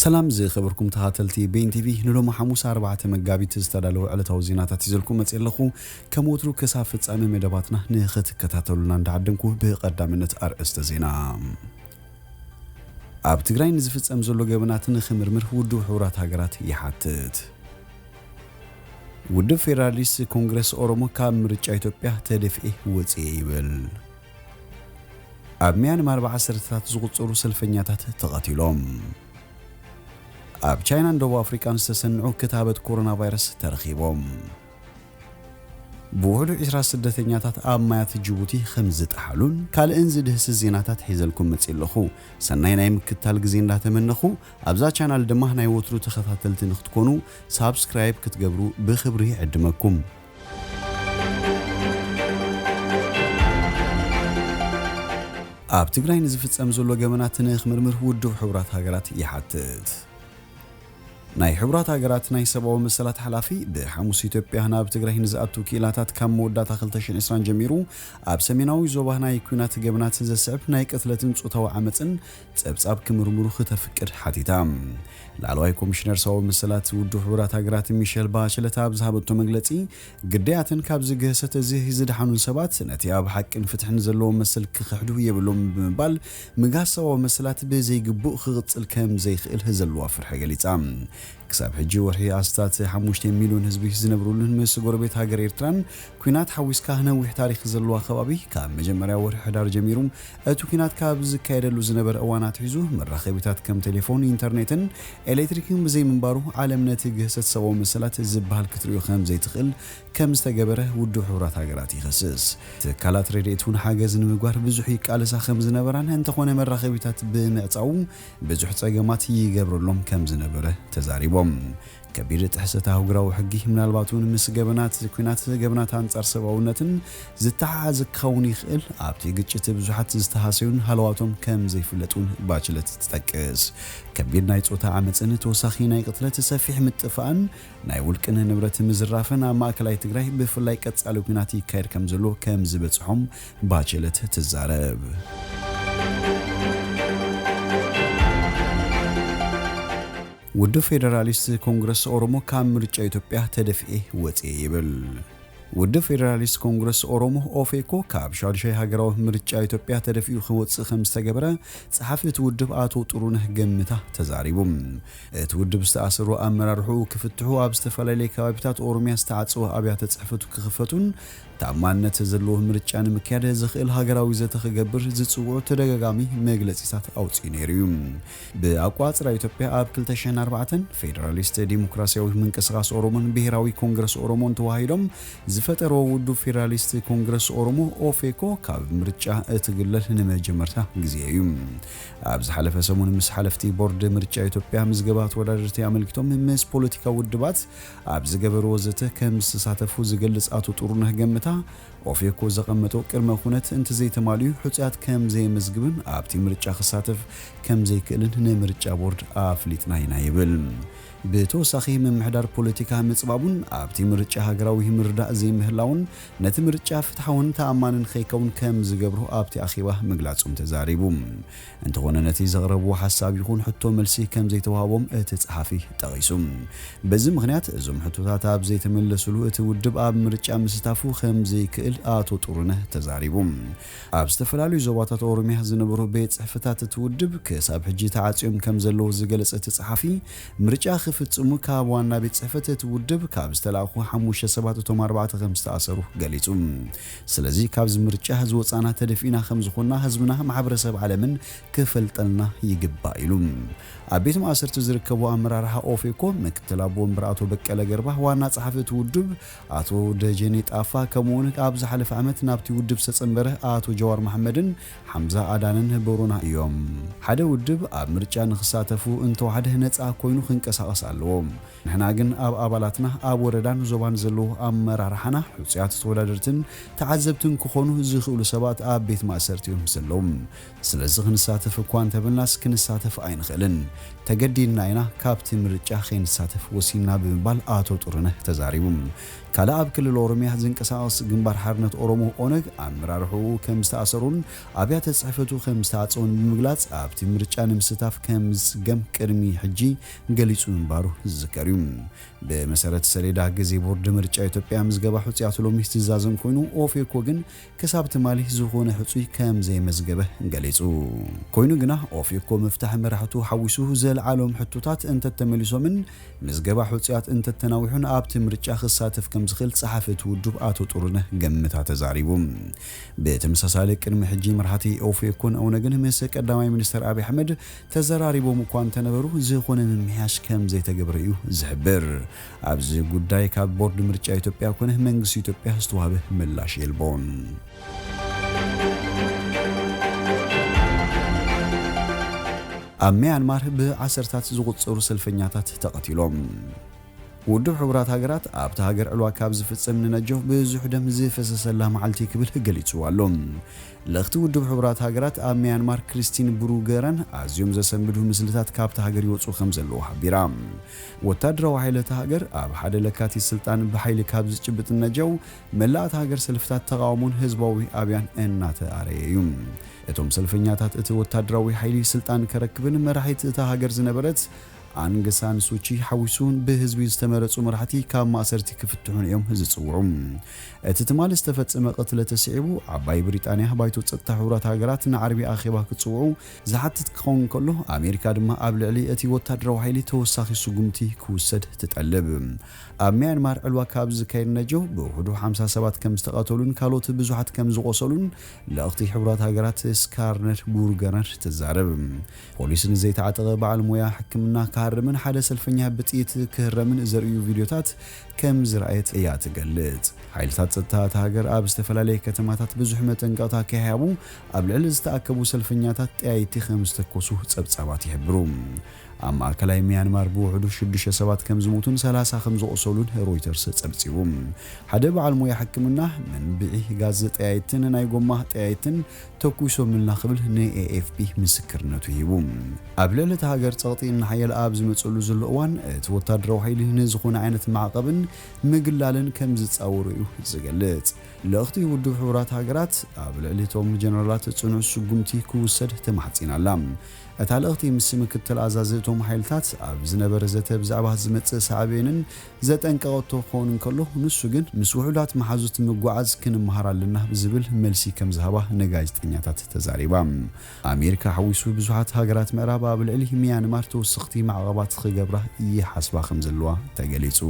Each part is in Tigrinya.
ሰላም ዝኸበርኩም ተኸታተልቲ ቤን ቲቪ፣ ንሎሚ ሓሙስ ኣርባዕተ መጋቢት ዝተዳለወ ዕለታዊ ዜናታት ሒዘልኩም መፅእ ኣለኹ። ከም ወትሩ ክሳብ ፍጻሜ መደባትና ንኽትከታተሉና እንዳዓደምኩ ብቐዳምነት ኣርእስተ ዜና። ኣብ ትግራይ ንዝፍጸም ዘሎ ገበናት ንኽምርምር ውድብ ሕቡራት ሃገራት ይሓትት። ውድብ ፌደራሊስት ኮንግረስ ኦሮሞ ካብ ምርጫ ኢትዮጵያ ተደፍኤ ወፅኤ ይብል። ኣብ ሚያንማር ብዓሰርተታት ዝቑጸሩ ሰልፈኛታት ተቐቲሎም። ኣብ ቻይናን ደቡብ ኣፍሪቃን ዝተሰንዑ ክታበት ኮሮና ቫይረስ ተረኺቦም። ብውሕዱ ዒስራ ስደተኛታት ኣብ ማያት ጅቡቲ ከም ዝጠሓሉን ካልእን ዝድህስስ ዜናታት ሒዘልኩም መፅእ ኣለኹ። ሰናይ ናይ ምክትታል ግዜ እንዳተመነኹ፣ ኣብዛ ቻናል ድማ ናይ ወትሩ ተኸታተልቲ ንክትኮኑ ሳብስክራይብ ክትገብሩ ብኽብሪ ይዕድመኩም። ኣብ ትግራይ ንዝፍጸም ዘሎ ገበናት ንኽምርምር ውድብ ሕቡራት ሃገራት ይሓትት። ናይ ሕቡራት ሃገራት ናይ ሰብኣዊ መሰላት ሓላፊ ብሓሙስ ኢትዮጵያ ናብ ትግራይ ንዝኣቱ ክኢላታት ካብ መወዳእታ ክልተ ሽሕን ዕስራን ጀሚሩ ኣብ ሰሜናዊ ዞባ ናይ ኲናት ገበናት ዘስዕብ ናይ ቅትለትን ጾታዊ ዓመጽን ጸብጻብ ክምርምሩ ክተፍቅድ ሓቲታ። ላዕለዋይ ኮሚሽነር ሰብኣዊ መሰላት ውድብ ሕቡራት ሃገራት ሚሸል ባቸለት ኣብ ዝሃበቶ መግለጺ፣ ግዳያትን ካብ ዝግህሰት እዚ ዝደሓኑን ሰባት ነቲ ኣብ ሓቅን ፍትሕን ዘለዎ መሰል ክኽሕዱ የብሎም ብምባል፣ ምግሃስ ሰብኣዊ መሰላት ብዘይግቡእ ክቕጽል ከም ዘይኽእል ዘለዋ ፍርሒ ገሊጻ። ክሳብ ሕጂ ወርሒ ኣስታት ሓሙሽተ ሚልዮን ህዝቢ ዝነብሩሉን ምስ ጎረቤት ሃገር ኤርትራን ኲናት ሓዊስካ ነዊሕ ታሪኽ ዘለዋ ከባቢ፣ ካብ መጀመርያ ወርሒ ሕዳር ጀሚሩ እቲ ኲናት ካብ ዝካየደሉ ዝነበረ እዋን ኣትሒዙ፣ መራኸቢታት ከም ቴሌፎን፣ ኢንተርኔትን ኤሌክትሪክን ብዘይምንባሩ፣ ዓለም ነቲ ግህሰት ሰብኣዊ መሰላት ዝበሃል ክትርእዮ ከም ዘይትኽእል ከም ዝተገበረ ውድብ ሕቡራት ሃገራት ይኸስስ። ትካላት ረድኤት እውን ሓገዝ ንምግባር ብዙሕ ይቃለሳ ከም ዝነበራን፣ እንተኾነ መራኸቢታት ብምዕጻዉ ብዙሕ ጸገማት ይገብረሎም ከም ዝነበረ ተዛሪቦም። ከቢድ ጥሕሰት ኣህጉራዊ ሕጊ፣ ምናልባት እውን ምስ ገበናት ኲናት፣ ገበናት ኣንጻር ሰብኣውነትን ዝተሓሓዘ ክኸውን ይኽእል። ኣብቲ ግጭት ብዙሓት ዝተሃሰዩን ሃለዋቶም ከም ዘይፍለጥ እውን ባችለት ትጠቅስ። ከቢድ ናይ ጾታ ዓመጽን ተወሳኺ ናይ ቅትለት፣ ሰፊሕ ምጥፋእን ናይ ውልቅን ንብረት ምዝራፍን ኣብ ማእከላይ ትግራይ ብፍላይ ቀጻሊ ኲናት ይካየድ ከም ዘሎ ከም ዝበጽሖም ባችለት ትዛረብ። ውድብ ፌደራሊስት ኮንግረስ ኦሮሞ ካብ ምርጫ ኢትዮጵያ ተደፍኤ ወፅኤ ይብል። ውድብ ፌደራሊስት ኮንግረስ ኦሮሞ ኦፌኮ ካብ ሻድሻይ ሃገራዊ ምርጫ ኢትዮጵያ ተደፊኡ ክወፅእ ከም ዝተገበረ ጸሓፊ እቲ ውድብ ኣቶ ጥሩነህ ገምታ ተዛሪቡ። እቲ ውድብ ዝተኣሰሩ ኣመራርሕኡ ክፍትሑ ኣብ ዝተፈላለየ ከባቢታት ኦሮሚያ ዝተዓጸወ ኣብያተ ጽሕፈቱ ክኽፈቱን ተኣማንነት ዘለዎ ምርጫ ንምክያድ ዘኽእል ሃገራዊ ዘተ ክገብር ዝጽውዑ ተደጋጋሚ መግለጺታት ኣውጺኡ ነይሩ እዩ። ብኣቋጽራ ኢትዮጵያ ኣብ ክልተ ሽሕን ኣርባዕተን ፌደራሊስት ዲሞክራሲያዊ ምንቅስቓስ ኦሮሞን ብሄራዊ ኮንግረስ ኦሮሞን ተዋሂዶም ዝፈጠርዎ ውድብ ፌደራሊስት ኮንግረስ ኦሮሞ ኦፌኮ ካብ ምርጫ እትግለል ንመጀመርታ ግዜ እዩ። ኣብ ዝሓለፈ ሰሙን ምስ ሓለፍቲ ቦርድ ምርጫ ኢትዮጵያ ምዝገባ ተወዳደርቲ ኣመልኪቶም ምስ ፖለቲካ ውድባት ኣብ ዝገበርዎ ዘተ ከም ዝተሳተፉ ዝገልጽ ኣቶ ጥሩነህ ገምታ፣ ኦፌኮ ዘቐመጦ ቅድመ ኩነት እንተዘይተማልዩ ሕጹያት ከም ዘየመዝግብን ኣብቲ ምርጫ ክሳተፍ ከም ዘይክእልን ንምርጫ ቦርድ ኣፍሊጥና ኢና ይብል። ብተወሳኺ ምምሕዳር ፖለቲካ ምጽባቡን ኣብቲ ምርጫ ሃገራዊ ምርዳእ ዘይምህላውን ነቲ ምርጫ ፍትሓውን ተኣማንን ከይከውን ከም ዝገብሮ ኣብቲ ኣኼባ ምግላጾም ተዛሪቡ። እንተኾነ ነቲ ዘቕረብዎ ሓሳብ ይኹን ሕቶ መልሲ ከም ዘይተዋህቦም እቲ ጸሓፊ ጠቒሱ። በዚ ምኽንያት እዞም ሕቶታት ኣብ ዘይተመለሱሉ እቲ ውድብ ኣብ ምርጫ ምስታፉ ከም ዘይክእል ኣቶ ጥሩነህ ተዛሪቡ። ኣብ ዝተፈላለዩ ዞባታት ኦሮሚያ ዝነበሩ ቤት ጽሕፈታት እቲ ውድብ ክሳብ ሕጂ ተዓጽዮም ከም ዘለዉ ዝገለጸ እቲ ጸሓፊ፣ ምርጫ ክፍጽሙ ካብ ዋና ቤት ጽሕፈት እቲ ውድብ ካብ ዝተላእኩ ሓሙሽተ ሰባት እቶም ኣርባዕተ ከም ዝተኣሰሩ ገሊጹ። ስለዚ ካብዚ ምርጫ ዝወጻና ተደፊእና ከም ዝኾንና ህዝብና ማሕበረሰብ ዓለምን ክፈልጠልና ይግባእ ኢሉ። ኣብ ቤት ማእሰርቲ ዝርከቡ ኣመራርሓ ኦፌኮ ምክትል ኣቦ ወንበር ኣቶ በቀለ ገርባ፣ ዋና ጸሓፊ እቲ ውድብ ኣቶ ደጀኔ ጣፋ፣ ከምኡውን ኣብ ዝሓለፈ ዓመት ናብቲ ውድብ ዝተጸንበረ ኣቶ ጀዋር መሓመድን ሓምዛ ኣዳንን ህበሩና እዮም። ሓደ ውድብ ኣብ ምርጫ ንኽሳተፉ እንተወሓደ ነጻ ኮይኑ ክንቀሳቐስ ኣለዎ። ንሕና ግን ኣብ ኣባላትና ኣብ ወረዳን ዞባን ዘለዉ ኣመራርሓና፣ ሕጹያት ተወዳደርትን ተዓዘብትን ክኾኑ ዝኽእሉ ሰባት ኣብ ቤት ማእሰርቲ እዮም ዘለዉ። ስለዚ ክንሳተፍ እኳ እንተበልናስ ክንሳተፍ ኣይንኽእልን። ተገዲድና ኢና ካብቲ ምርጫ ከይንሳተፍ ወሲንና ብምባል ኣቶ ጥሩነህ ተዛሪቡ። ካልእ ኣብ ክልል ኦሮምያ ዝንቀሳቐስ ግንባር ሓርነት ኦሮሞ፣ ኦነግ፣ ኣመራርሕኡ ከም ዝተኣሰሩን ኣብያተ ጽሕፈቱ ከም ዝተዓጸውን ብምግላጽ፣ ኣብቲ ምርጫ ንምስታፍ ከም ዝጽገም ቅድሚ ሕጂ ገሊጹ ምንባሩ ዝዝከር እዩ። ብመሰረት ሰሌዳ ግዜ ቦርድ ምርጫ ኢትዮጵያ፣ ምዝገባ ሕጹያት ሎሚ ዝዛዘም ኮይኑ፣ ኦፌኮ ግን ክሳብ ትማሊ ዝኾነ ሕጹይ ከም ዘይመዝገበ ገሊጹ። ኮይኑ ግና፣ ኦፌኮ ምፍታሕ መራሕቱ ሓዊሱ ዘልዓሎም ሕቶታት እንተተመሊሶምን ምዝገባ ሕጹያት እንተተናዊሑን፣ ኣብቲ ምርጫ ክሳተፍ ከም ዝኽእል ጸሓፊ እቲ ውድብ ኣቶ ጥሩነህ ገምታ ተዛሪቡ። ብተመሳሳሊ፣ ቅድሚ ሕጂ መራሕቲ ኦፌኮን ኦነግን ምስ ቀዳማይ ሚኒስተር ኣብይ ኣሕመድ ተዘራሪቦም እኳ እንተነበሩ፣ ዝኾነ ምምሕያሽ ከም ዘይተገብረ እዩ ዝሕብር። ኣብዚ ጉዳይ ካብ ቦርድ ምርጫ ኢትዮጵያ ኮነ መንግስቲ ኢትዮጵያ ዝተዋህበ ምላሽ የልቦን። ኣብ ሚያንማር ብዓሰርታት ዝቑጸሩ ሰልፈኛታት ተቐቲሎም። ውድብ ሕቡራት ሃገራት ኣብታ ሃገር ዕልዋ ካብ ዝፍጸም ንነጀው ብዙሕ ደም ዝፈሰሰላ መዓልቲ ክብል ገሊጹ ኣሎ። ልእኽቲ ውድብ ሕቡራት ሃገራት ኣብ ሚያንማር ክሪስቲን ብሩገረን ኣዝዮም ዘሰንብዱ ምስልታት ካብታ ሃገር ይወጹ ከም ዘለዉ ሓቢራ። ወታደራዊ ሓይሊ እታ ሃገር ኣብ ሓደ ለካቲት ስልጣን ብሓይሊ ካብ ዝጭብጥ ነጀው፣ መላእ እታ ሃገር ሰልፍታት ተቓውሞን ህዝባዊ ኣብያን እናተኣረየ እዩ። እቶም ሰልፈኛታት እቲ ወታደራዊ ሓይሊ ስልጣን ከረክብን መራሒት እታ ሃገር ዝነበረት ኣንግ ሳን ሱቺ ሓዊሱን ብህዝቢ ዝተመረጹ መራሕቲ ካብ ማእሰርቲ ክፍትሑን እዮም ዝጽውዑ። እቲ ትማሊ ዝተፈጸመ ቅትለት ተስዒቡ፣ ዓባይ ብሪጣንያ ባይቶ ጸጥታ ሕቡራት ሃገራት ንዓርቢ ኣኼባ ክጽውዑ ዝሓትት ክኸውን ከሎ፣ ኣሜሪካ ድማ ኣብ ልዕሊ እቲ ወታደራዊ ሓይሊ ተወሳኺ ስጉምቲ ክውሰድ ትጠልብ። ኣብ ሚያንማር ዕልዋ ካብ ዝካየድ ነጀው ብውሕዱ ሓምሳ ሰባት ከም ዝተቐተሉን ካልኦት ብዙሓት ከም ዝቖሰሉን ልእኽቲ ሕቡራት ሃገራት ስካርነት ቡርገነር ትዛረብ። ፖሊስ ንዘይተዓጠቐ በዓል ሞያ ሕክምና ክሃርምን ሓደ ሰልፈኛ ብጥይት ክህረምን ዘርእዩ ቪድዮታት ከም ዝረኣየት እያ ትገልጽ። ሓይልታት ጸጥታ እታ ሃገር ኣብ ዝተፈላለየ ከተማታት ብዙሕ መጠንቀቕታ ከይሃቡ ኣብ ልዕሊ ዝተኣከቡ ሰልፈኛታት ጠያይቲ ከም ዝተኮሱ ጸብጻባት ይሕብሩ። ኣብ ማእከላይ ሚያንማር ብውሕዱ ሽዱሽተ ሰባት ከም ዝሞቱን ሰላሳ ከም ዝቖሰሉን ሮይተርስ ጸብጺቡ። ሓደ በዓል ሞያ ሕክምና፣ መንብዒ ጋዝ ጠያይትን ናይ ጎማ ጠያይትን ተኩሶምልና ክብል ንኤኤፍፒ ምስክርነቱ ሂቡ። ኣብ ልዕሊ እታ ሃገር ጸቕጢ እናሓየለ ኣብ ዝመጸሉ ዘሎ እዋን፣ እቲ ወታደራዊ ሓይሊ ንዝኾነ ዓይነት ማዕቐብን ምግላልን ከም ዝጻወሮ እዩ ዝገልጽ። ልእኽቲ ውድብ ሕቡራት ሃገራት ኣብ ልዕሊ እቶም ጀነራላት ጽኑዕ ስጉምቲ ክውሰድ ተማሕጺና ኣላ። እታ ልእኽቲ ምስ ምክትል ኣዛዚ እቶም ሓይልታት ኣብ ዝነበረ ዘተ ብዛዕባ ዝመጽእ ሳዕቤንን ዘጠንቀቐቶ ክኸውን እንከሎ፣ ንሱ ግን ምስ ውሑዳት መሓዙት ምጓዓዝ ክንመሃር ኣለና ዝብል መልሲ ከም ዝሃባ ንጋዜጠኛታት ተዛሪባ። ኣሜሪካ ሓዊሱ ብዙሓት ሃገራት ምዕራብ ኣብ ልዕሊ ሚያንማር ተወሰኽቲ ማዕቐባት ክገብራ ይሓስባ ከም ዘለዋ ተገሊጹ።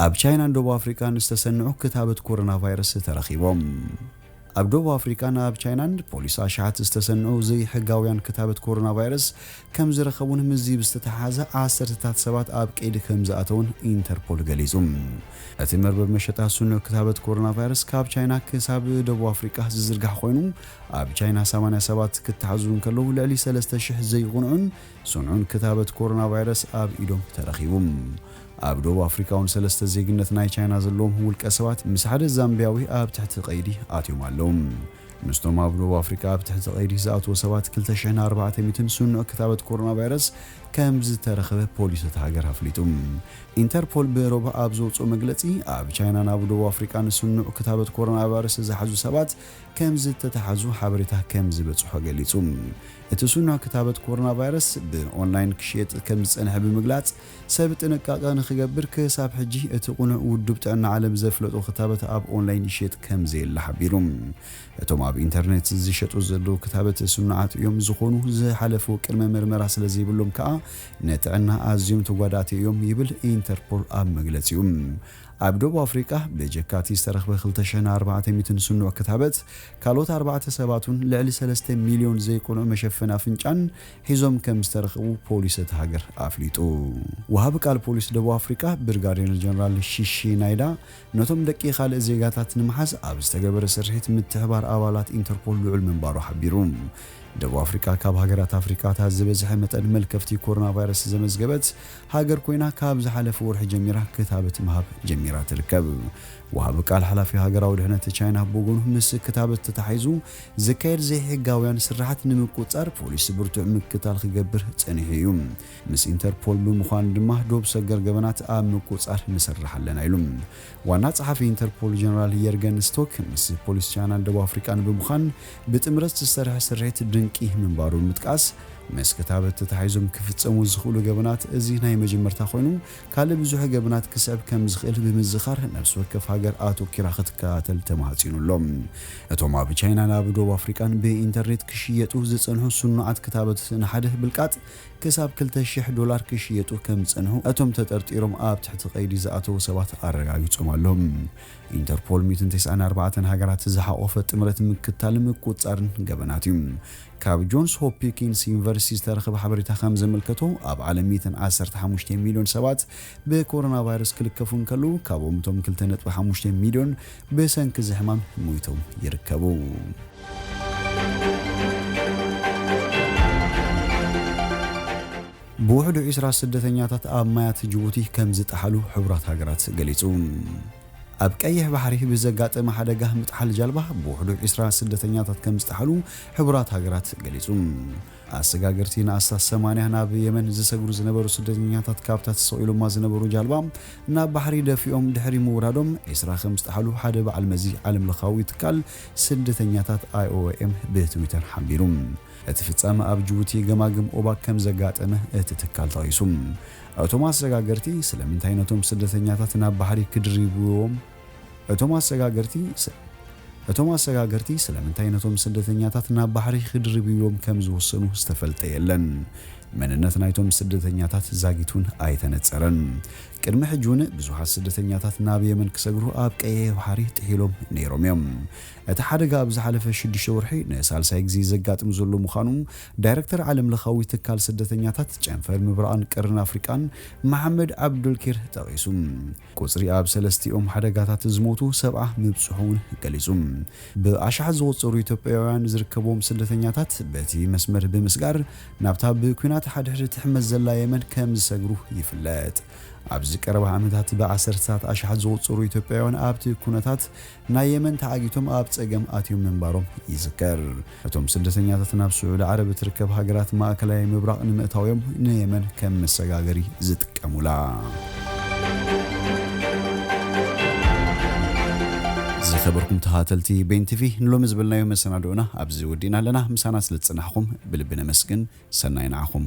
ኣብ ቻይናን ደቡብ ኣፍሪቃን ዝተሰንዑ ክታበት ኮሮና ቫይረስ ተረኺቦም። ኣብ ደቡብ ኣፍሪቃን ኣብ ቻይናን ፖሊስ ኣሽሓት ዝተሰንዑ ዘይሕጋውያን ክታበት ኮሮና ቫይረስ ከም ዝረኸቡን ምስዚ ብዝተተሓሓዘ ዓሰርተታት ሰባት ኣብ ቀይዲ ከም ዝኣተውን ኢንተርፖል ገሊጹ። እቲ መርበብ መሸጣ ስኑዕ ክታበት ኮሮና ቫይረስ ካብ ቻይና ክሳብ ደቡብ ኣፍሪቃ ዝዝርጋሕ ኮይኑ፣ ኣብ ቻይና ሰማንያ ሰባት ክተሓዙ እንከለዉ፣ ልዕሊ ሰለስተ ሽሕ ዘይቕንዑን ስኑዕን ክታበት ኮሮና ቫይረስ ኣብ ኢዶም ተረኺቡ። ኣብ ደቡብ ኣፍሪካ እውን ሰለስተ ዜግነት ናይ ቻይና ዘለዎም ውልቀ ሰባት ምስ ሓደ ዛምቢያዊ ኣብ ትሕቲ ቀይዲ ኣትዮም ኣለዉ። ምስቶም ኣብ ደቡብ ኣፍሪካ ኣብ ትሕቲ ቀይዲ ዝኣትዎ ሰባት ክልተ ሽሕን ኣርባዕተ ሚእትን ስኑዕ ክታበት ኮሮና ቫይረስ ከም ዝተረኸበ ፖሊስ እታ ሃገር ኣፍሊጡ። ኢንተርፖል ብሮባ ኣብ ዘውፅኦ መግለፂ፣ ኣብ ቻይና ናብ ደቡብ ኣፍሪካ ንስኑዕ ክታበት ኮሮና ቫይረስ ዝሓዙ ሰባት ከም ዝተተሓዙ ሓበሬታ ከም ዝበፅሖ ገሊጹ። እቲ ስኑዕ ክታበት ኮሮና ቫይረስ ብኦንላይን ክሽየጥ ከም ዝጸንሐ ብምግላጽ፣ ሰብ ጥንቃቐ ንኽገብር ክሳብ ሕጂ እቲ ቅኑዕ ውድብ ጥዕና ዓለም ዘፍለጦ ክታበት ኣብ ኦንላይን ይሽየጥ ከም ዘየለ ሓቢሩ። እቶም ኣብ ኢንተርኔት ዝሸጡ ዘለዉ ክታበት ስኑዓት እዮም ዝኾኑ፣ ዝሓለፉ ቅድመ ምርመራ ስለ ዘይብሎም ከኣ ንጥዕና ኣዝዮም ተጓዳእቲ እዮም ይብል ኢንተርፖል ኣብ መግለጺኡ። ኣብ ደቡብ ኣፍሪቃ ብጀካቲ ዝተረኽበ ክልተ ሽሕን ኣርባዕተ ሚእትን ስኑዕ ክታበት፣ ካልኦት ኣርባዕተ ሰባት እውን ልዕሊ ሰለስተ ሚልዮን ዘይቅኑዕ መሸፈኒ ኣፍንጫን ሒዞም ከም ዝተረኸቡ ፖሊስ እታ ሃገር ኣፍሊጡ። ወሃቢ ቃል ፖሊስ ደቡብ ኣፍሪቃ ብርጋዴር ጀነራል ሺሺ ናይዳ፣ ነቶም ደቂ ካልእ ዜጋታት ንምሓዝ ኣብ ዝተገበረ ስርሒት ምትሕባር ኣባላት ኢንተርፖል ልዑል ምንባሩ ሓቢሩ። ደቡብ ኣፍሪቃ ካብ ሃገራት ኣፍሪቃ እታ ዝበዝሐ መጠን መልከፍቲ ኮሮና ቫይረስ ዘመዝገበት ሃገር ኮይና፣ ካብ ዝሓለፈ ወርሒ ጀሚራ ክታበት ምሃብ ጀሚራ ትርከብ። ወሃቢ ቃል ሓላፊ ሃገራዊ ድሕነት ቻይና ብወገኑ፣ ምስ ክታበት ተታሒዙ ዝካየድ ዘይሕጋውያን ስራሓት ንምቁጻር ፖሊስ ብርቱዕ ምክታል ክገብር ጸኒሑ እዩ። ምስ ኢንተርፖል ብምዃን ድማ ዶብ ሰገር ገበናት ኣብ ምቁጻር ንሰርሕ ኣለና ኢሉ። ዋና ጸሓፊ ኢንተርፖል ጀነራል የርገን ስቶክ ምስ ፖሊስ ቻይናን ደቡብ ኣፍሪቃን ብምዃን ብጥምረት ዝሰርሐ ስርሒት ድንቂ ምንባሩ ብምጥቃስ፣ ምስ ክታበት ተታሒዞም ክፍጸሙ ዝኽእሉ ገበናት እዚ ናይ መጀመርታ ኮይኑ፣ ካልእ ብዙሕ ገበናት ክስዕብ ከም ዝኽእል ብምዝኻር፣ ነፍሲ ወከፍ ሃገር ኣተኪራ ክትከታተል ተማህጺኑ ኣሎ። እቶም ኣብ ቻይና ናብ ደቡብ ኣፍሪቃን ብኢንተርኔት ክሽየጡ ዝጸንሑ ስኑዓት ክታበት ንሓደ ብልቃጥ ክሳብ ክልተ ሽሕ ዶላር ክሽየጡ ከም ዝጸንሑ እቶም ተጠርጢሮም ኣብ ትሕቲ ቀይዲ ዝኣተዉ ሰባት ኣረጋጊጾም ኣለዉ። ኢንተርፖል ሚእትን ተስዓን ኣርባዕተን ሃገራት ዝሓቖፈ ጥምረት ምክታል ምቁጽጻርን ገበናት እዩ። ካብ ጆንስ ሆፕኪንስ ዩኒቨርሲቲ ዝተረኸበ ሓበሬታ ከም ዘመልከቶ፣ ኣብ ዓለም ሚእትን ዓሰርተ ሓሙሽተ ሚልዮን ሰባት ብኮሮና ቫይረስ ክልከፉ እንከለዉ፣ ካብኦም እቶም ክልተ ነጥቢ ሓሙሽተ ሚልዮን ብሰንኪ እዚ ሕማም ሞይቶም ይርከቡ። ብውሕዱ ዒስራ ስደተኛታት ኣብ ማያት ጅቡቲ ከም ዝጠሓሉ ሕቡራት ሃገራት ገሊጹ። ኣብ ቀይሕ ባሕሪ ብዘጋጠመ ሓደጋ ምጥሓል ጃልባ ብውሕዱ ዒስራ ስደተኛታት ከም ዝጠሓሉ ሕቡራት ሃገራት ገሊጹ። ኣሰጋገርቲ ንኣስታት ሰማንያ ናብ የመን ዝሰግሩ ዝነበሩ ስደተኛታት ካብታ ተሰቒሎማ ዝነበሩ ጃልባ ናብ ባሕሪ ደፊኦም ድሕሪ ምውራዶም፣ ዒስራ ከም ዝጠሓሉ ሓደ በዓል መዚ ዓለምለኻዊ ትካል ስደተኛታት ኣይ ኦ ኤም ብትዊተር ሓቢሩ። እቲ ፍጻመ ኣብ ጅቡቲ ገማግም ኦባክ ከም ዘጋጠመ እቲ ትካል ጠቒሱ። እቶም ኣሰጋገርቲ ስለምንታይ ነቶም ስደተኛታት ናብ ባሕሪ ክድርብዎም እቶም ኣሰጋገርቲ ስ-፣ እቶም ኣሰጋገርቲ ስለምንታይ ነቶም ስደተኛታት ናብ ባሕሪ ክድርብዎም ከም ዝወሰኑ ዝተፈልጠ የለን። መንነት ናይቶም ስደተኛታት ዛጊት እውን ኣይተነጸረን። ቅድሚ ሕጂ እውን ብዙሓት ስደተኛታት ናብ የመን ክሰግሩ ኣብ ቀይሕ ባሕሪ ጥሒሎም ነይሮም እዮም። እቲ ሓደጋ ኣብ ዝሓለፈ ሽዱሽተ ወርሒ ንሳልሳይ ግዜ ዘጋጥም ዘሎ ምዃኑ ዳይረክተር ዓለምለኻዊ ትካል ስደተኛታት ጨንፈር ምብራቕን ቀርኒ ኣፍሪቃን መሓመድ ዓብዱልኪር ጠቒሱ። ቁጽሪ ኣብ ሰለስቲኦም ሓደጋታት ዝሞቱ ሰብዓ ምብጽሑ እውን ገሊጹ። ብኣሽሓት ዝቑጸሩ ኢትዮጵያውያን ዝርከብዎም ስደተኛታት በቲ መስመር ብምስጋር ናብታ ብኲናት ሓድሕድ ትሕመስ ዘላ የመን ከም ዝሰግሩ ይፍለጥ። ኣብዚ ቀረባ ዓመታት ብዓሰርተታት ኣሽሓት ዝቑጸሩ ኢትዮጵያውያን ኣብቲ ኩነታት ናይ የመን ተዓጊቶም ኣብ ጸገም ኣትዮም ምንባሮም ይዝከር። እቶም ስደተኛታት ናብ ስዑዲ ዓረብ እትርከብ ሃገራት ማእከላይ ምብራቕ ንምእታው እዮም ንየመን ከም መሰጋገሪ ዝጥቀሙላ። ዝኸበርኩም ተኸታተልቲ ቤን ቲቪ፣ ንሎሚ ዝበልናዮ መሰናድኦና ኣብዚ ወዲእና ኣለና። ምሳና ስለ ዝጸናሕኩም ብልቢ ነመስግን። ሰናይ ንዓኹም።